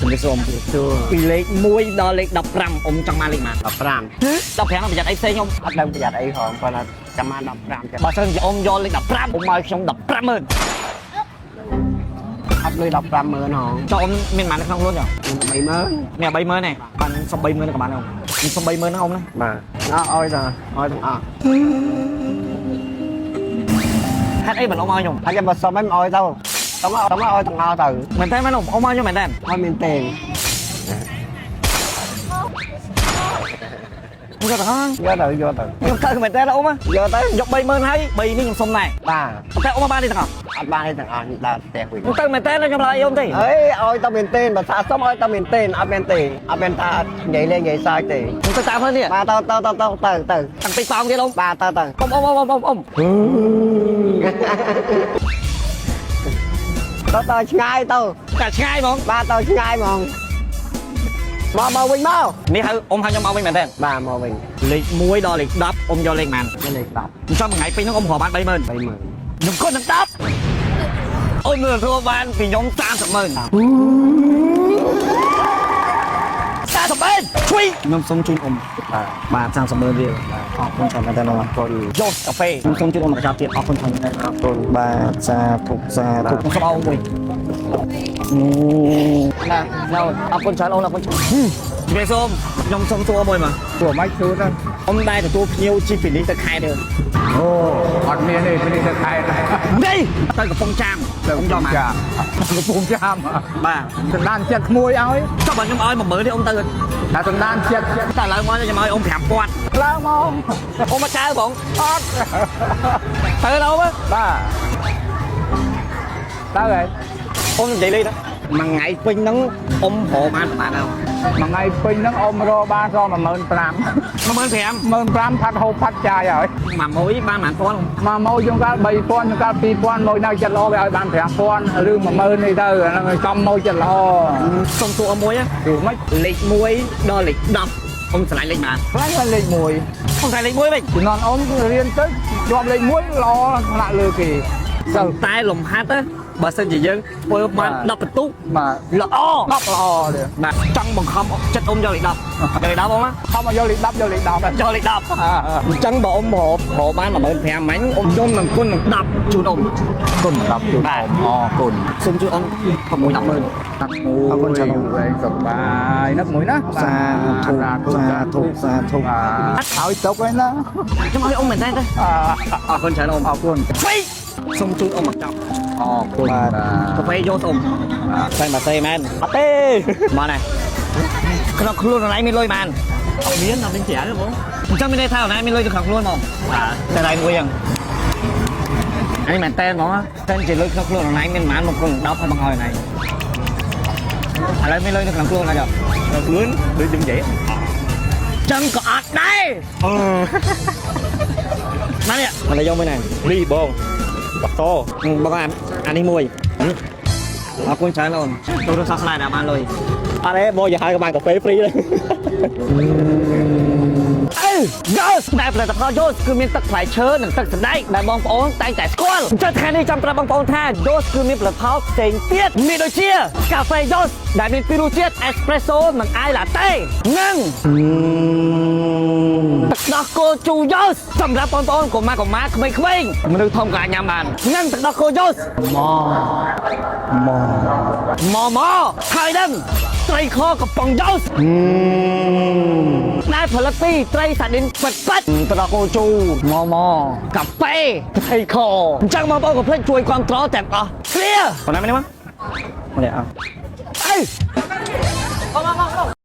ជំរាបសួរអ៊ំ សួរ ពីលេខ1ដល់លេខ15អ៊ំចង់បានលេខប៉ុន្មាន 15 15ប្រយ័ត្នអីផ្សេងអ៊ំ អត់ដឹងប្រយ័ត្នអីហងគាត់ថាចាំបាន15ចាំ បើសិនជាអ៊ំយកលេខ15អ៊ំឲ្យខ្ញុំ150,000 អត់លុយ150,000ហង ចុះអ៊ំមានប៉ុន្មាននៅក្នុងខ្លួនចុះ 30000 មាន30000ទេបានសុំ30000ក៏បានដែរអ៊ំខ្ញុំសុំ30000ហ្នឹងអ៊ំណា បាទអត់ឲ្យតាឲ្យទាំងអស់ ហេតុអីមិនអ៊ំឲ្យខ្ញុំ ហើយចាំបើសុំឲ្យមិនឲ្យទៅទៅមកទៅមកឲ្យទាំងអស់ទៅ មែនទេមែនអ៊ំអ៊ំឲ្យខ្ញុំមែនទេ ឲ្យមានទេ ខ្ញុំយកទាំងអស់ យកទៅយកទៅ ខ្ញុំទៅមែនទេអ៊ំ យកទៅ យក30000ហើយ3នេះខ្ញុំសុំដែរ បាទ តែអ៊ំមកបានទេទាំងអស់ អត់បានទេទាំងអស់ដើរផ្ទះវិញ ខ្ញុំទៅមែនទេខ្ញុំឡើយអ៊ំទេ អេឲ្យតែមានទេបើថាសុំឲ្យតែមានទេអត់មានទេអត់មានថានិយាយលេងនិយាយសើចទេ ខ្ញុំទៅតាមផ្លូវនេះ បាទទៅទៅទៅទៅទៅទៅ តាំងពីប៉ោងទៀតអ៊ំ បាទទៅទៅ អ៊ំអ៊ំអ៊ំអ៊ំអ៊ំ ទៅទៅឆ្ងាយទៅ តែឆ្ងាយហ្មង បាទទៅឆ្ងាយហ្មងមកមកវិញមក នេះហៅអ៊ំហៅខ្ញុំមកវិញមែនទេ បាទមកវិញ លេខ1ដល់លេខ10អ៊ំយកលេខប៉ុន្មាន លេខ10 ខ្ញុំចង់មួយថ្ងៃពេញហ្នឹងអ៊ំរកបាន30000 30000 ខ្ញុំគាត់នឹង10អ៊ំនឹងទទួលបានពីខ្ញុំ30ម៉ឺន30ម៉ឺនជួយខ្ញុំសូមជូនអ៊ំ បាទ បាទ30ម៉ឺនរៀលអរគុណច្រើនមែនតើអរ គុណ យកកាហ្វេខ្ញុំសូមជូនអ៊ំមួយកញ្ចប់ទៀតអរគុណច្រើនមែនតើ អរគុណ បាទសាធុសាធុខ្ញុំសូមអរមួយណាណៅអរគុណច្រើនអូនអរគុណច្រើនជំរាបសួរខ្ញុំសូមសួរមួយមក ព្រោះមិនសួរទៅ អ៊ំដែរទទួលភ្ញៀវជិះពីនេះទៅខេត្តទេ អូអត់មានទេនេះទៅខែ នេះទៅកំពង់ចាម ទៅ អ៊ំយកមក ចាមកំពង់ចាម បាទ សណ្ដានចិត្តក្មួយឲ្យ ចុះបើខ្ញុំឲ្យ10000នេះអ៊ំទៅ តែសណ្ដានចិត្ត តែឥឡូវមកខ្ញុំឲ្យអ៊ំ5000 ឡើងមក អ៊ំមកចើបង អត់ ទៅដល់អ៊ំ បាទទៅហើយ អ៊ំនិយាយលេងទៅមួយថ្ងៃពេញហ្នឹងអ៊ំរកបានប្រហែលហើយ មួយថ្ងៃពេញហ្នឹងអ៊ំរកបានស15000 15000 15000ផាត់ហូបផាត់ចាយហើយ មួយមួយបានប្រហែលពាន់ មកមកយើងកាល3000យើងកាល2000មកនៅចិត្តល្អវាឲ្យបាន5000ឬ10000នេះទៅអាហ្នឹងចំមកចិត្តល្អ សុំសួរអ៊ំមួយ ព្រោះមិន លេខ1ដល់លេខ10អ៊ំឆ្លាញ់លេខប៉ុន្មាន ខ្លាំងលេខ1 អ៊ំឆ្លាញ់លេខ1វិញ ជំនាន់អ៊ំរៀនទៅជាប់លេខ1ល្អថ្នាក់លើគេ សឹងតែលំហាត់ណាបើសិនជាយើងធ្វើបាន10បន្ទុក បាទ ល្អ 10ល្អទេ បាទចង់បង្ខំចិត្តអ៊ំយកលេខ10យកលេខ10អ៊ំណា ខំមកយកលេខ10យកលេខ10ហើយ យកលេខ10អញ្ចឹងបើអ៊ំរករកបាន15000មិញអ៊ំយំនឹងគុណនឹង10ជូនអ៊ំ គុណ10ជូន បាទ អរគុណ សូមជូនអ៊ំ6 10ម៉ឺន អរគុណច្រើនវែងសប្បាយណាស់មួយណា សាធុសាធុសាធុ បាទឲ្យទុកហើយណា ខ្ញុំឲ្យអ៊ំមែនតើអរគុណច្រើនអ៊ំ អរគុណ ហ្វេសូមជូនអ៊ំមកចប់ អរគុណបាទ កាហ្វេយកអ៊ំតែមកសេមែនអត់ទេមកណែក្នុងខ្លួនអនឡាញមានលុយបាន អត់មានអត់មានច្រើនទេបង អញ្ចឹងមានន័យថាអនឡាញមានលុយនៅក្នុងខ្លួនហ្មង បាទ តែដៃមួយហ្នឹងនេះមែនតើហ្មងតែជាលុយក្នុងខ្លួនអនឡាញមានប៉ុន្មានមកគុណ10ហើយបងឲ្យអនឡាញឥឡូវមានលុយនៅក្នុងខ្លួនហើយចុះ ដល់ខ្លួនដូចខ្ញុំនិយាយ ចឹងក៏អត់ដែរណានេះមកយកមួយណា នេះបងបត បងអានេះមួយអរគុណច្រើនអូនចូលរួមសោកស្ដាយដែលបានលុយ អត់ទេបងอย่าឲ្យក៏បានកាហ្វេ free ដែរ អឺ Yes ដែលផលិតផល Yes គឺមានទឹកផ្លែឈើនិងទឹកសណ្តែកដែលបងប្អូនតែងតែស្គាល់អញ្ចឹងថ្ងៃនេះចង់ប្រាប់បងប្អូនថា Yes គឺមានផលិតផលផ្សេងទៀតមានដូចជាកាហ្វេ Yes ដែលមានពីររសជាតិ Espresso និង Ice Latte និងទឹកដោះគោជូរ Yes សម្រាប់បងប្អូនកុមារកុមារក្មេងៗមនុស្សធំក៏អាចញ៉ាំបាននិងទឹកដោះគោ Yes មកមកហើយនឹងត្រីខកំប៉ុងយ៉ូសដែលផលិតពីត្រីសាឌីនពិតពិតទឹកដោះគោជូរមកមកកាហ្វេត្រីខអញ្ចឹងបងប្អូនកុំភ្លេចជួយគ្រប់គ្រងទាំងអស់គ្នាប៉ុណ្ណាមែនទេមកនេះអើអេមកមកមក